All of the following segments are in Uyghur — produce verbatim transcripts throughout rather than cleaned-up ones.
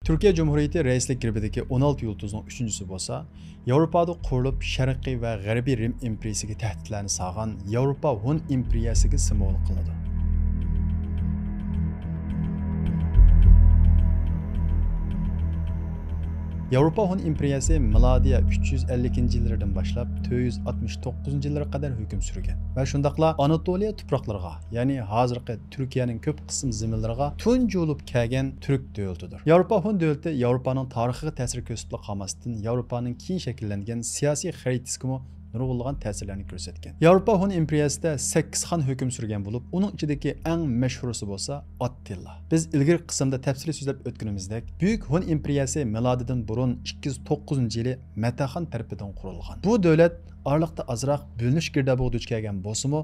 تۈركىيە جۇمھۇرىيىتى رەئىسلىك گېربىدىكى ئون ئالتە يۇلتۇزنىڭ ئۈچىنچىسى بولسا، ياۋروپادا قۇرۇلۇپ، شەرقىي ۋە غەربىي رىم ئىمپېرىيىسىگە تەھدىتلەرنى سالغان ياۋروپا ھون ئىمپېرىيەسىگە سىمۋول قىلىنىدۇ. ياۋروپا ھون ئىمپېرىيەسى مىلادىيە ئۈچ يۈز ئەللىكىنچى يىللىرىدىن باشلاپ تۆت يۈز ئاتمىش توققۇزىنچى يىللىرىغا قەدەر ھۆكۈم سۈرگەن ۋە شۇنداقلا ئاناتولىيە تۇپراقلىرىغا، يەنى ھازىرقى تۈركىيەنىڭ كۆپ قىسىم زېمىنلىرىغا تۇنجى بولۇپ كەلگەن تۈرك دۆلىتىدۇر. ياۋروپا ھون دۆلىتى ياۋروپانىڭ تارىخىغا تەسىر كۆرسىتىپلا قالماستىن، ياۋروپانىڭ كېيىن شەكىللەنگەن سىياسىي خەرىتىسىگىمۇ نۇرغۇنلىغان تەسىرلەرنى كۆرسەتكەن. ياۋروپا ھون ئىمپېرىيەسىدە سەككىز خان ھۆكۈم سۈرگەن بولۇپ، ئۇنىڭ ئىچىدىكى ئەڭ مەشھۇرىسى بولسا ئاتتىلا. بىز ئىلگىرىكى قىسىمدا تەپسىلىي سۆزلەپ ئۆتكىنىمىزدەك، بۈيۈك ھون ئىمپېرىيەسى مىلادىدىن بۇرۇن ئىككى يۈز توققۇزىنچى يىلى مەتەخان تەرىپىدىن قۇرۇلغان. بۇ دۆلەت ئارىلىقتا ئازراق بۆلۈنۈش گىردابىغا دۇچ كەلگەن بولسىمۇ،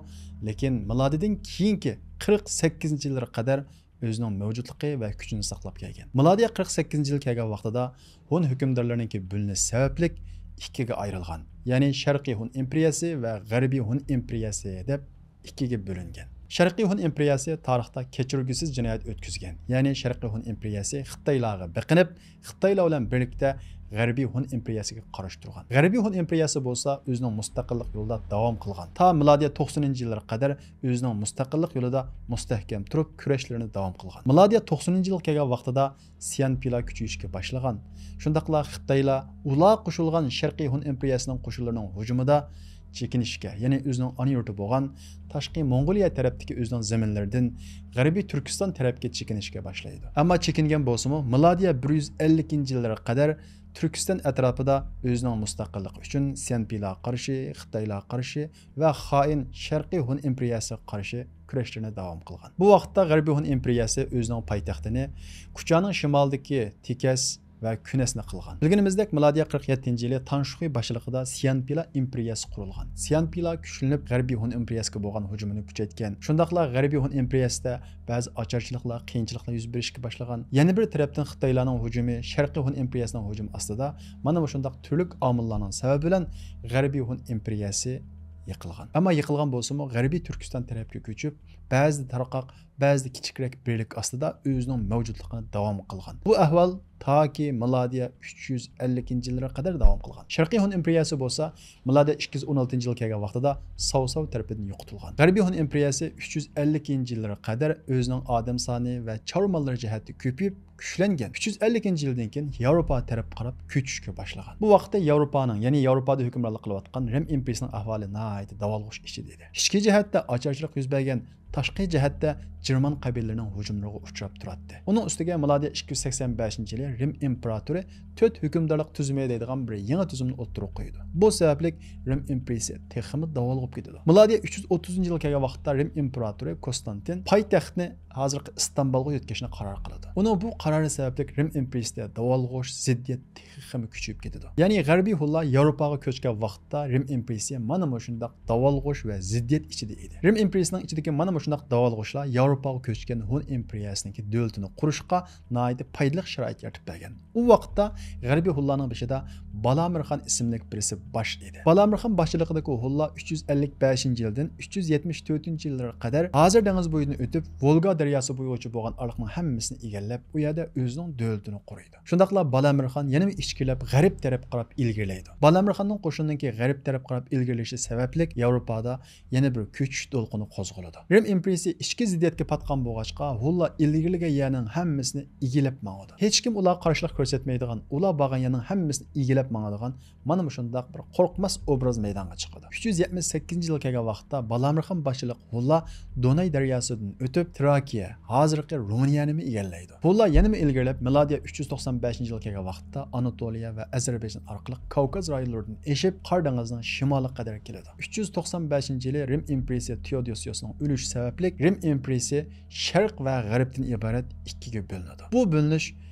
لېكىن مىلادىدىن كېيىنكى قىرىق سەككىزىنچى يىللىرىغا قەدەر ئۆزىنىڭ مەۋجۇتلۇقى ۋە كۈچىنى ساقلاپ كەلگەن. مىلادىيە قىرىق سەككىزىنچى يىل كەلگەن ۋاقتىدا ھون ھۆكۈمدارلىرىنىڭكى بۆلۈنۈش سەۋەبلىك ئىككىگە ئايرىلغان. يەنى شەرقىي ھون ئىمپېرىيەسى ۋە غەربىي ھون ئىمپېرىيەسى دەپ ئىككىگە بۆلۈنگەن. شەرقىي ھون ئىمپېرىيەسى تارىختا كەچۈرگۈسىز جىنايەت ئۆتكۈزگەن. يەنى شەرقىي ھون ئىمپېرىيەسى خىتايلارغا بېقىنىپ، خىتايلار بىلەن بىرلىكتە غەربىي ھون ئىمپېرىيەسىگە قارشى تۇرغان. غەربىي ھون ئىمپېرىيەسى بولسا ئۆزىنىڭ مۇستەقىللىق يولىدا داۋام قىلغان. تا مىلادىيە توقسىنىنچى يىللىرىغا قەدەر ئۆزىنىڭ مۇستەقىللىق يولىدا مۇستەھكەم تۇرۇپ، كۈرەشلىرىنى داۋام قىلغان. مىلادىيە توقسىنىنچى يىلغا كەلگەن ۋاقتىدا سيانپىلار كۈچىيىشكە باشلىغان. شۇنداقلا خىتايلار ئۇلار قوشۇلغان شەرقىي ھون ئىمپېرىيەسىنىڭ قوشۇنلىرىنىڭ ھۇجۇمىدا چېكىنىشكە، يەنى ئۆزىنىڭ ئانا يۇرتى بولغان تاشقى موڭغۇلىيە تەرەپتىكى ئۆزىنىڭ زېمىنلىرىدىن غەربىي تۈركىستان تەرەپكە چېكىنىشكە باشلايدۇ. ئەمما چېكىنگەن بولسىمۇ، مىلادىيە بىر يۈز ئەللىكىنچى يىللىرىغا قەدەر تۈركىستان ئەتراپىدا ئۆزىنىڭ مۇستەقىللىقى ئۈچۈن سيانپىلارغا قارشى، خىتايلارغا قارشى ۋە خائىن شەرقىي ھون ئىمپېرىيەسىگە قارشى كۈرەشلىرىنى داۋام قىلغان. بۇ ۋاقىتتا غەربىي ھون ئىمپېرىيەسى ئۆزىنىڭ پايتەختىنى كۇچانىڭ شىمالىدىكى تېكەس ۋە كۈنەسنى قىلغان. بىلگىنىمىزدەك، مىلادىيە قىرىق يەتتىنچى يىلى تانشخۇي باشچىلىقىدا سيانپىلا ئىمپېرىيەسى قۇرۇلغان. سيانپىلا كۈچلىنىپ، غەربىي ھون ئىمپېرىيەسىگە بولغان ھۇجۇمىنى كۈچەيتكەن. شۇنداقلا غەربىي ھون ئىمپېرىيەسىدە بەزى ئاچارچىلىقلار، قىيىنچىلىقلار يۈز بېرىشكە باشلىغان. يەنە بىر تەرەپتىن خىتايلارنىڭ ھۇجۇمى، شەرقىي ھون ئىمپېرىيەسىنىڭ ھۇجۇمى ئاستىدا، مانا مۇشۇنداق تۈرلۈك ئامىللارنىڭ سەۋەبى بىلەن غەربىي ھون ئىمپېرىيەسى يىقىلغان. ئەمما يىقىلغان بولسىمۇ، غەربىي تۈركىستان تەرەپكە كۆچۈپ، بەزىدە تارقاق، بەزىدە كىچىكرەك بىرلىك ئاستىدا ئۆزىنىڭ مەۋجۇتلۇقىنى داۋام قىلغان. بۇ ئەھۋال تاكى مىلادىيە ئۈچ يۈز ئەللىكىنچى يىللىرىغا قەدەر داۋام قىلغان. شەرقىي ھون ئىمپېرىيەسى بولسا مىلادىيە ئىككى يۈز ئون ئالتىنچى يىل كەلگەن ۋاقتىدا ساۋساۋ تەرىپىدىن يوقىتىلغان. غەربىي ھون ئىمپېرىيەسى ئۈچ يۈز ئەللىكىنچى يىللىرىغا قەدەر ئۆزىنىڭ ئادەم سانى ۋە چارۋا ماللىرى جەھەتتە كۆپىيىپ، كۈچلەنگەن. ئۈچ يۈز ئەللىكىنچى يىلدىن كېيىن ياۋروپا تەرەپكە قاراپ كۆچۈشكە باشلىغان. بۇ ۋاقىتتا ياۋروپانىڭ، يەنى ياۋروپادا ھۆكۈمرانلىق قىلىۋاتقان رىم ئىمپېرىيىسىنىڭ ئەھۋالى ناھايىتى داۋالغۇش ئىچىدە ئىدى. ئىچكى جەھەتتە ئاچارچىلىق يۈز بەرگەن، تاشقى جەھەتتە جېرمان قەبىلىلىرىنىڭ ھۇجۇملىرىغا ئۇچراپ تۇراتتى. ئۇنىڭ ئۈستىگە مىلادىيە ئىككى يۈز سەكسەن بەشىنچى يىلى رىم ئىمپېراتورى تۆت ھۆكۈمدارلىق تۈزۈمى دەيدىغان بىر يېڭى تۈزۈمنى ئوتتۇرىغا قويىدۇ. بۇ سەۋەبلىك رىم ئىمپېرىيىسى تېخىمۇ داۋالغۇپ كېتىدۇ. مىلادىيە ئۈچ يۈز ئوتتۇزىنچى يىلغا كەلگەن ۋاقىتتا رىم ئىمپېراتورى كونستانتىن پايتەختنى ھازىرقى ئىستانبۇلغا يۆتكەشنى قارار قىلىدۇ. ئۇنىڭ بۇ قارارى سەۋەبلىك رىم ئىمپېرىيىسىدە داۋالغۇش، زىددىيەت تېخىمۇ كۈچىيىپ كېتىدۇ. يەنى غەربىي ھونلار ياۋروپاغا كۆچكەن ۋاقىتتا رىم ئىمپېرىيىسى مانا مۇشۇنداق داۋالغۇش ۋە زىددىيەت ئىچىدە ئىدى. رىم ئىمپېرىيىسىنىڭ ئىچىدىكى مانا مۇشۇنداق داۋالغۇشلار ياۋروپاغا كۆچكەن ھون ئىمپېرىيەسىنىڭكى دۆلىتىنى قۇرۇشقا ناھايىتى پايدىلىق شارائىت يارىتىپ بەرگەن. ئۇ ۋاقىتتا غەربىي ھونلارنىڭ بېشىدا بالامىرخان ئىسىملىك بىرسى باش ئىدى. بالامىرخان باشچىلىقىدىكى ھونلار ئۈچ يۈز ئەللىك بەشىنچى يىلدىن ئۈچ يۈز يەتمىش تۆتىنچى يىللىرىغا قەدەر ھازىر دېڭىز بويىدىن ئۆتۈپ، ۋولگا دەرياسى بويىغىچە بولغان ئارىلىقنىڭ ھەممىسىنى ئىگىلەپ، ئۇ يەردە ئۆزىنىڭ دۆلىتىنى قۇرۇيدۇ. شۇنداقلا بالامىرخان يەنىمۇ ئىچكىرىلەپ غەرب تەرەپكە قاراپ ئىلگىرىلەيدۇ. بالامىرخاننىڭ قوشۇنىنىڭكى غەرب تەرەپكە قاراپ ئىلگىرىلىشى سەۋەبلىك ياۋروپادا يەنە بىر كۆچۈش دولقۇنى قوزغىلىدۇ. رىم ئىمپېرىيىسى ئىچكى زىددىيەتكە پاتقان بولغاچقا، ھونلار ئىلگىرىلىگەن يەرنىڭ ھەممىسىنى ئىگىلەپ ماڭىدۇ. ھېچكىم ئۇلارغا قارشىلىق كۆرسەتمەيدىغان، ئۇلار بارغان يەرنىڭ ھەممىسىنى ئىگىلەپ ماڭىدىغان مانا مۇشۇنداق بىر قورقماس ئوبراز مەيدانغا چىقىدۇ. ئۈچ يۈز يەتمىش سەككىزىنچى يىلغا كەلگەن ۋاقىتتا بالامىرخان باشچىلىق ھونلار دوناي دەرياسىدىن ئۆتۈپ، تراكىيە، ھازىرقى رومىنىيەنىمۇ ئىگىلەيدۇ. ھونلار يەنىمۇ ئىلگىرىلەپ، مىلادىيە ئۈچ يۈز توقسان بەشىنچى يىلغا كەلگەن ۋاقىتتا ئاناتولىيە ۋە ئەزەربەيجان ئارقىلىق كاۋكاز رايونلىرىدىن ئېشىپ، قارا دېڭىزنىڭ شىمالىغا قەدەر كېلىدۇ. ئۈچ يۈز توقسان بەشىنچى يىلى رىم ئىمپېرىيىسى تېئودوسىيۇسنىڭ ئۆلۈشى سەۋەبلىك، رىم ئىمپېرىيىسى شەرق ۋە غەربتىن ئىبارەت ئىككىگە بۆلۈنىدۇ. بۇ بۆلۈنۈش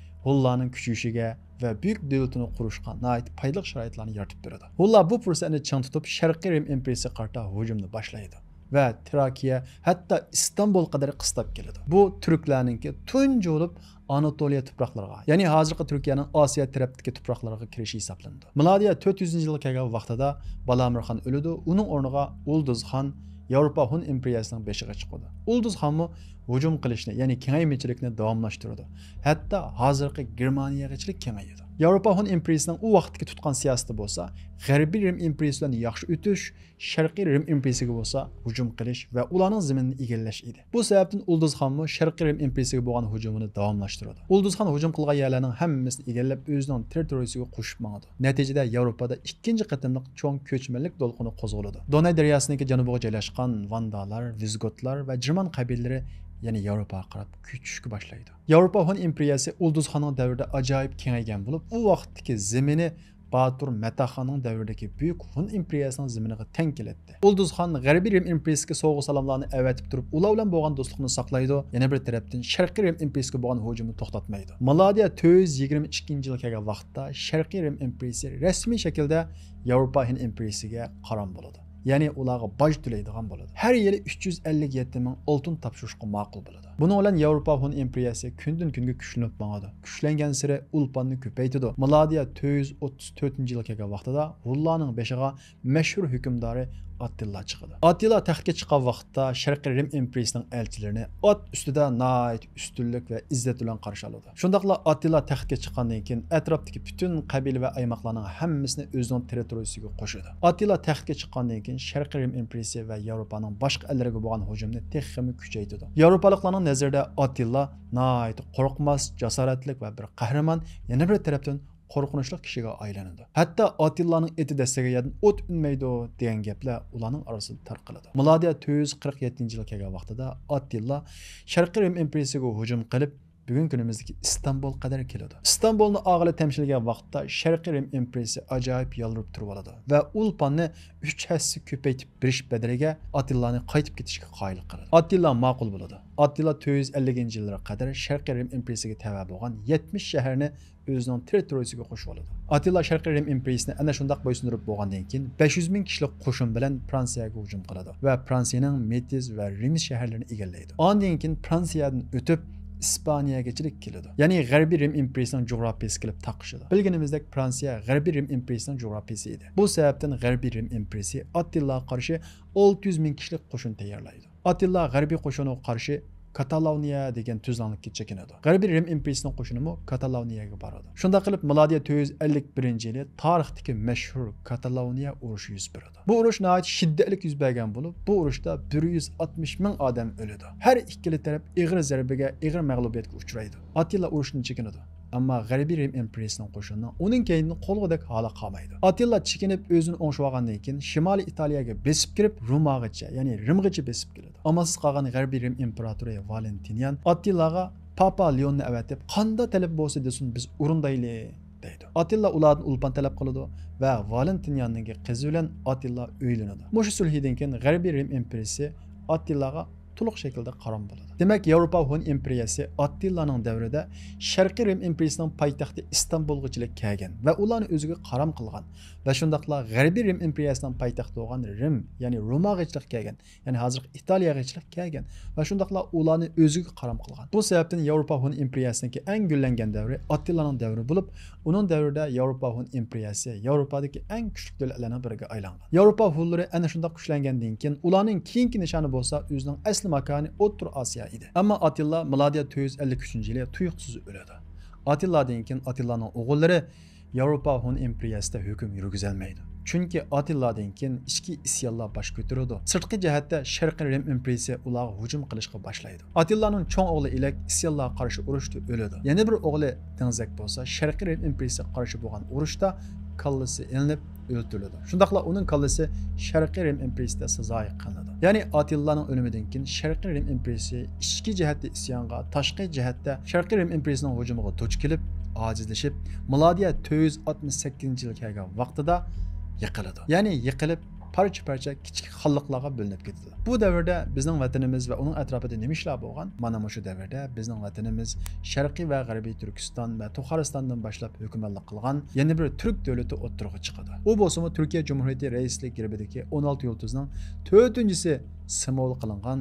ھونلارنىڭ كۈچىيىشىگە ۋە بۈيۈك دۆلىتىنى قۇرۇشقا ناھايىتى پايدىلىق شارائىتلارنى يارىتىپ بېرىدۇ. ھونلار بۇ پۇرسەتنى چىڭ تۇتۇپ، شەرقىي رىم ئىمپېرىيىسىگە قارىتا ھۇجۇمنى باشلايدۇ ۋە تراكىيە، ھەتتا ئىستانبۇل قەدەر قىستاپ كېلىدۇ. بۇ تۈركلەرنىڭكى تۇنجى بولۇپ ئاناتولىيە تۇپراقلىرىغا، يەنى ھازىرقى تۈركىيەنىڭ ئاسىيا تەرەپتىكى تۇپراقلىرىغا كىرىشى ھېسابلىنىدۇ. مىلادىيە تۆت يۈزىنچى يىلغا كەلگەن ۋاقتىدا بالامىرخان ئۆلىدۇ، ئۇنىڭ ئورنىغا ئۇلدۇزخان ياۋروپا ھون ئىمپېرىيەسىنىڭ بېشىغا چىقىدۇ. ئۇلدۇز خانمۇ ھۇجۇم قىلىشنى، يەنى كېڭەيمىچىلىكنى داۋاملاشتۇرىدۇ. ھەتتا ھازىرقى گېرمانىيەگىچىلىك كېڭىيىدۇ. ياۋروپا ھون ئىمپېرىيىسىنىڭ ئۇ ۋاقىتتىكى تۇتقان سىياسىتى بولسا، غەربىي رىم ئىمپېرىيىسى بىلەن ياخشى ئۆتۈش، شەرقىي رىم ئىمپېرىيىسىگە بولسا ھۇجۇم قىلىش ۋە ئۇلارنىڭ زېمىنىنى ئىگىلەش ئىدى. بۇ سەۋەبتىن ئۇلدۇز خانمۇ شەرقىي رىم ئىمپېرىيىسىگە بولغان ھۇجۇمىنى داۋاملاشتۇرىدۇ. ئۇلدۇز خان ھۇجۇم قىلغان يەرلەرنىڭ ھەممىسىنى ئىگىلەپ، ئۆزىنىڭ تېررىتورىيىسىگە قوشۇپ ماڭىدۇ. نەتىجىدە ياۋروپادا ئىككىنچى قېتىملىق چوڭ كۆچمەنلىك دولقۇنى قوزغىلىدۇ. دوناي دەرياسىنىڭكى جەنۇبىغا جايلاشقان ۋاندالار، ۋىزگوتلار ۋە جېرمان قەبىلىلىرى يەنە ياۋروپاغا قاراپ كۆچۈشكە باشلايدۇ. ياۋروپا ھون ئىمپېرىيەسى ئۇلدۇز خاننىڭ دەۋرىدە ئاجايىپ كېڭەيگەن بولۇپ، ئۇ ۋاقىتتىكى زېمىنى باتۇر مەتاخاننىڭ دەۋرىدىكى بۈيۈك ھون ئىمپېرىيەسىنىڭ زېمىنىغا تەڭ كېلەتتى. ئۇلدۇز خان غەربىي رىم ئىمپېرىيىسىگە سوۋغا-سالاملارنى ئەۋەتىپ تۇرۇپ، ئۇلار بىلەن بولغان دوستلۇقنى ساقلايدۇ، يەنە بىر تەرەپتىن شەرقىي رىم ئىمپېرىيىسىگە بولغان ھۇجۇمىنى توختاتمايدۇ. مىلادىيە تۆت يۈز يىگىرمە ئىككىنچى يىلغا كەلگەن ۋاقىتتا شەرقىي رىم ئىمپېرىيىسى رەسمىي شەكىلدە ياۋروپا ھون ئىمپېرىيىسىگە قارام بولىدۇ. يەنى ئۇلارغا باج تۆلەيدىغان بولىدۇ. ھەر يىلى ئۈچ يۈز ئەللىك يەتتە مىڭ ئالتۇن تاپشۇرۇشقا ماقۇل بولىدۇ. بۇنىڭ بىلەن ياۋروپا ھون ئىمپېرىيەسى كۈندىن-كۈنگە كۈچلىنىپ ماڭىدۇ. كۈچلەنگەنسېرى ئۇلپاننى كۆپەيتىدۇ. مىلادىيە تۆت يۈز ئوتتۇز تۆتىنچى يىلغا كەلگەن ۋاقتىدا ھونلارنىڭ بېشىغا مەشھۇر ھۆكۈمدارى ئاتتىلا چىقىدۇ. ئاتتىلا تەختكە چىققان ۋاقىتتا شەرقىي رىم ئىمپېرىيىسىنىڭ ئەلچىلىرىنى ئات ئۈستىدە ناھايىتى ئۈستۈنلۈك ۋە ئىززەت بىلەن قارشى ئالىدۇ. شۇنداقلا ئاتتىلا تەختكە چىققاندىن كېيىن ئەتراپتىكى پۈتۈن قەبىلە ۋە ئايماقلارنىڭ ھەممىسىنى ئۆزىنىڭ تېررىتورىيىسىگە قوشىدۇ. ئاتتىلا تەختكە چىققاندىن كېيىن شەرقىي رىم ئىمپېرىيىسى ۋە ياۋروپانىڭ باشقا ئەللىرىگە بولغان ھۇجۇمىنى تېخىمۇ كۈچەيتىدۇ. ياۋروپالىقلارنىڭ نەزىرىدە ئاتتىلا ناھايىتى قورقماس، جاسارەتلىك ۋە بىر قەھرىمان، يەنە بىر تەرەپتىن قورقۇنچلۇق كىشىگە ئايلىنىدۇ. ھەتتا ئاتتىلانىڭ ئېتى دەسسىگەن يەردىن ئوت ئۈنمەيدۇ دېگەن گەپلەر ئۇلارنىڭ ئارىسىدا تارقىلىدۇ. مىلادىيە تۆت يۈز قىرىق يەتتىنچى يىلغا كەلگەن ۋاقتىدا ئاتتىلا شەرقىي رىم ئىمپېرىيىسىگە ھۇجۇم قىلىپ، بۈگۈنكى كۈنىمىزدىكى ئىستانبۇل قەدەر كېلىدۇ. ئىستانبۇلنى ئاغىلى تەمشىلىگەن ۋاقىتتا شەرقىي رىم ئىمپېرىيىسى ئاجايىپ يالۋۇرۇپ تۇرۇۋالىدۇ ۋە ئۇلپاننى ئۈچ ھەسسە كۆپەيتىپ بېرىش بەدىلىگە ئاتتىلانى قايتىپ كېتىشكە قايىل قىلىدۇ. ئاتتىلا ماقۇل بولىدۇ. ئاتتىلا تۆت يۈز ئەللىكىنچى يىللارغا قەدەر شەرقىي رىم ئىمپېرىيىسىگە تەۋە بولغان يەتمىش شەھەرنى ئۆزىنىڭ تېررىتورىيىسىگە قوشۇۋالىدۇ. ئاتتىلا شەرقىي رىم ئىمپېرىيىسىنى ئەنە شۇنداق بويسۇندۇرۇپ بولغاندىن كېيىن، بەش يۈز مىڭ كىشىلىك قوشۇن بىلەن فرانسىيەگە ھۇجۇم قىلىدۇ ۋە فرانسىيەنىڭ مېتىز ۋە رىمس شەھەرلىرىنى ئىگىلەيدۇ. ئاندىن كېيىن فرانسىيەدىن ئۆتۈپ، ئىسپانىيەگىچىلىك كېلىدۇ. يەنى غەربىي رىم ئىمپېرىيىسىنىڭ جۇغراپىيىسى كېلىپ تاقىشىدۇ. بىلگىنىمىزدەك، فرانسىيە غەربىي رىم ئىمپېرىيىسىنىڭ جۇغراپىيىسى ئىدى. بۇ سەۋەبتىن غەربىي رىم ئىمپېرىيىسى ئاتتىلاغا قارشى ئالتە يۈز مىڭ كىشىلىك قوشۇن تەييارلايدۇ. ئاتتىلا غەربىي قوشۇنىغا قارشى كاتالونىيە دېگەن تۈزلەڭلىككە چېكىنىدۇ. غەربىي رىم ئىمپېرىيىسىنىڭ قوشۇنىمۇ كاتالونىيەگە بارىدۇ. شۇنداق قىلىپ، مىلادىيە تۆت يۈز ئەللىك بىرىنچى يىلى تارىختىكى مەشھۇر كاتالونىيە ئۇرۇشى يۈز بېرىدۇ. بۇ ئۇرۇش ناھايىتى شىددەتلىك يۈز بەرگەن بولۇپ، بۇ ئۇرۇشتا بىر يۈز ئاتمىش مىڭ ئادەم ئۆلىدۇ. ھەر ئىككىلا تەرەپ ئېغىر زەربىگە، ئېغىر مەغلۇبىيەتكە ئۇچرايدۇ. ئاتتىلا ئۇرۇشتىن چېكىنىدۇ. ئەمما غەربىي رىم ئىمپېرىيىسىنىڭ قوشۇنىنىڭ ئۇنىڭ كەينىدىن قوغلىغۇدەك ھالى قالمايدۇ. ئاتتىلا چېكىنىپ ئۆزىنى ئوڭشىۋالغاندىن كېيىن، شىمالىي ئىتالىيەگە بېسىپ كىرىپ، روماغىچە، يەنى رىمغىچە بېسىپ كېلىدۇ. ئامالسىز قالغان غەربىي رىم ئىمپېراتورى ۋالېنتىنىيان ئاتتىلاغا پاپا لېئوننى ئەۋەتىپ، قانداق تەلەپ بولسا دېسۇن، بىز ئورۇندايلى، دەيدۇ. ئاتتىلا ئۇلاردىن ئۇلپان تەلەپ قىلىدۇ ۋە ۋالېنتىنىياننىڭكى قىزى بىلەن ئاتتىلا ئۆيلىنىدۇ. مۇشۇ سۈلھىدىن كېيىن غەربىي رىم ئىمپېرىيىسى ئاتتىلاغا تولۇق شەكىلدە قارام بولىدۇ. دېمەك، ياۋروپا ھون ئىمپېرىيەسى ئاتتىلانىڭ دەۋرىدە شەرقىي رىم ئىمپېرىيىسىنىڭ پايتەختى ئىستانبۇلغىچىلىك كەلگەن ۋە ئۇلارنى ئۆزىگە قارام قىلغان ۋە شۇنداقلا غەربىي رىم ئىمپېرىيەسىنىڭ پايتەختى بولغان رىم، يەنى روماغىچىلىك كەلگەن، يەنى ھازىرقى ئىتالىيەگىچىلىك كەلگەن ۋە شۇنداقلا ئۇلارنى ئۆزىگە قارام قىلغان. بۇ سەۋەبتىن ياۋروپا ھون ئىمپېرىيەسىنىڭكى ئەڭ گۈللەنگەن دەۋرى ئاتتىلانىڭ دەۋرى بولۇپ، ئۇنىڭ دەۋرىدە ياۋروپا ھون ئىمپېرىيەسى ياۋروپادىكى ئەڭ كۈچلۈك دۆلەتلەرنىڭ بىرىگە ئايلانغان. ياۋروپا ھونلىرى ئەنە شۇنداق كۈچلەنگەندىن كېيىن، ئۇلارنىڭ كېيىنكى نىشانى بولسا ئۆزىنىڭ ئەسلى ماكانى ئوتتۇرا ئاسىيا ئىدى. ئەمما ئاتتىلا مىلادىيە تۆت يۈز ئەللىك ئۈچىنچى يىلى تۇيۇقسىز ئۆلىدۇ. ئاتتىلادىن كېيىن ئاتتىلانىڭ ئوغۇللىرى ياۋروپا ھون ئىمپېرىيەسىدە ھۆكۈم يۈرگۈزەلمەيدۇ. چۈنكى ئاتتىلادىن كېيىن ئىچكى ئىسيانلار باش كۆتۈرىدۇ. سىرتقى جەھەتتە شەرقىي رىم ئىمپېرىيىسى ئۇلارغا ھۇجۇم قىلىشقا باشلايدۇ. ئاتتىلانىڭ چوڭ ئوغلى ئىلەك ئىسيانلارغا قارشى ئۇرۇشتا ئۆلىدۇ. يەنە بىر ئوغلى دېڭزەك بولسا شەرقىي رىم ئىمپېرىيىسىگە قارشى بولغان ئۇرۇشتا كاللىسى ئېلىنىپ ئۆلتۈرۈلىدۇ. شۇنداقلا ئۇنىڭ كاللىسى شەرقىي رىم ئىمپېرىيىسىدە سازايى قىلىنىدۇ. يەنى ئاتتىلانىڭ ئۆلۈمىدىن كېيىن شەرقىي رىم ئىمپېرىيىسى ئىچكى جەھەتتە ئىسيانغا، تاشقى جەھەتتە شەرقىي رىم ئىمپېرىيىسىنىڭ ھۇجۇمىغا دۇچ كېلىپ، ئاجىزلىشىپ، مىلادىيە تۆت يۈز ئاتمىش سەككىزىنچى يىلى كەلگەن ۋاقتىدا يىقىلىدۇ. يەنى يىقىلىپ، پارچە-پارچە كىچىك خانلىقلارغا بۆلۈنۈپ كېتىدۇ. بۇ دەۋردە بىزنىڭ ۋەتىنىمىز ۋە ئۇنىڭ ئەتراپىدا نېمە ئىشلار بولغان؟ مانا مۇشۇ دەۋردە بىزنىڭ ۋەتىنىمىز شەرقىي ۋە غەربىي تۈركىستان ۋە توخارىستاندىن باشلاپ ھۆكۈمرانلىق قىلغان يەنە بىر تۈرك دۆلىتى ئوتتۇرىغا چىقىدۇ. ئۇ بولسىمۇ تۈركىيە جۇمھۇرىيىتى رەئىسلىك گېربىدىكى ئون ئالتە يۇلتۇزنىڭ تۆتىنچىسى سىمۋول قىلىنغان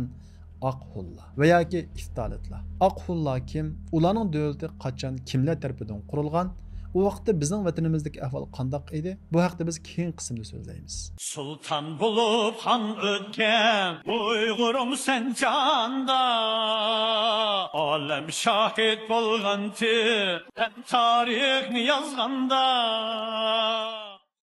ئاق ھونلار ۋە ياكى ئىفتالىتلار. ئاق ھونلار كىم؟ ئۇلارنىڭ دۆلىتى قاچان، كىملەر تەرىپىدىن قۇرۇلغان؟ ئۇ ۋاقىتتا بىزنىڭ ۋەتىنىمىزدىكى ئەھۋال قانداق ئىدى؟ بۇ ھەقتە بىز كېيىنكى قىسىمدا سۆزلەيمىز. سۇلتان بولۇپ خان ئۆتكەن ئۇيغۇرۇم سەن جاندا، ئالەم شاھىت بولغانتى، سەن تارىخنى يازغاندا.